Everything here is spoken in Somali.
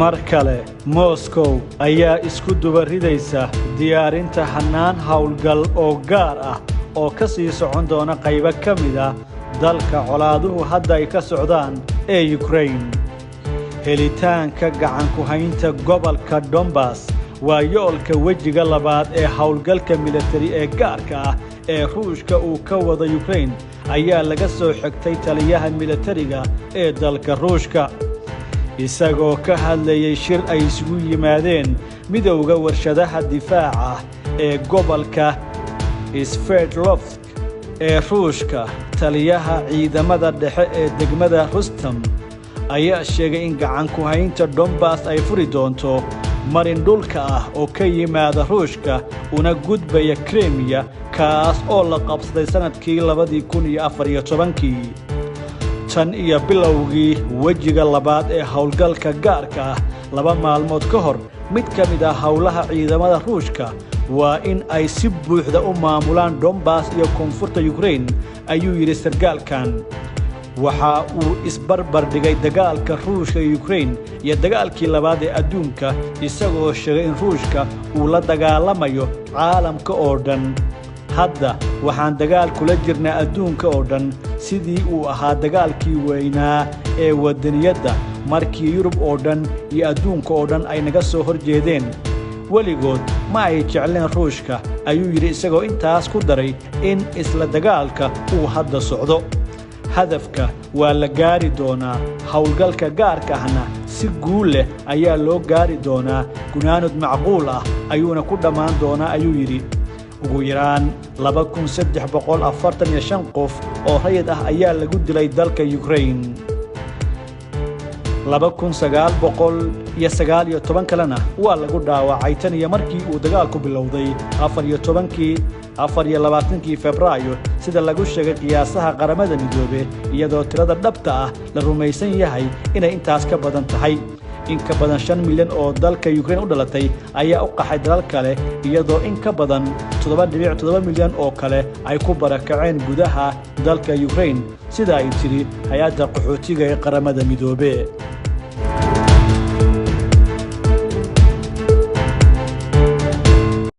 Mar kale Moscow ayaa isku dubaridaysa diyaarinta hannaan howlgal oo gaar ah oo ka sii socon doona qaybo ka mid ah dalka colaaduhu hadda ay ka socdaan ee Ukraine. Helitaanka gacan ku haynta gobolka Donbas waa yoolka wejiga labaad ee howlgalka militari ee gaarka ah ee Ruushka uu ka wada Ukraine, ayaa laga soo xigtay taliyaha militariga ee dalka Ruushka, isagoo ka hadlayay shir ay isugu yimaadeen Midowda Warshadaha Difaaca ee gobolka Sverdlovsk ee Ruushka. Taliyaha ciidamada dhexe ee degmada Rustam ayaa sheegay in gacan ku haynta Donbas ay furi doonto marin dhulka ah oo ka yimaada Ruushka una gudbaya Kremiya, kaas oo la qabsaday sanadkii 2014-kii. Tan iyo bilowgii wejiga labaad ee howlgalka gaarka ah 2 maalmood ka hor, mid ka mid ah howlaha ciidamada Ruushka waa in ay si buuxda u maamulaan Donbas iyo koonfurta Ukraine, ayuu yidhi sargaalkan. Waxa uu isbarbar dhigay dagaalka Ruushka iyo Ukraine iyo dagaalkii labaad ee adduunka, isagoo sheegay in Ruushka uu la dagaalamayo caalamka oo dhan. Hadda waxaan dagaal kula jirnaa adduunka oo dhan, sidii uu ahaa dagaalkii weynaa ee wadaniyadda, markii Yurub oo dhan iyo adduunka oo dhan ay naga soo hor jeedeen. Weligood ma ay jecleen Ruushka, ayuu yidhi, isagoo intaas ku daray in isla dagaalka uu hadda socdo. Hadafka waa la gaari doonaa, howlgalka gaarka ahna si guul leh ayaa loo gaari doonaa, gunaanud macquul ah ayuuna ku dhammaan doonaa, ayuu yidhi. Ugu yaraan 2345 qof oo rayid ah ayaa lagu dilay dalka Ukraine, 2919 kalena waa lagu dhaawacay tan iyo markii uu dagaalku bilowday 14-kii, 24-kii Febraayo, sida lagu sheegay qiyaasaha Qaramada Midoobe, iyadoo tirada dhabta ah la rumaysan yahay inay intaas ka badan tahay. In ka badan 5 milyan oo dalka Ukraine u dhalatay ayaa u qaxay dalal kale, iyadoo in ka badan 7.7 milyan oo kale ay ku barakaceen gudaha dalka Ukraine, sida ay tidhi hay-adda qaxootiga ee Qaramada Midoobe.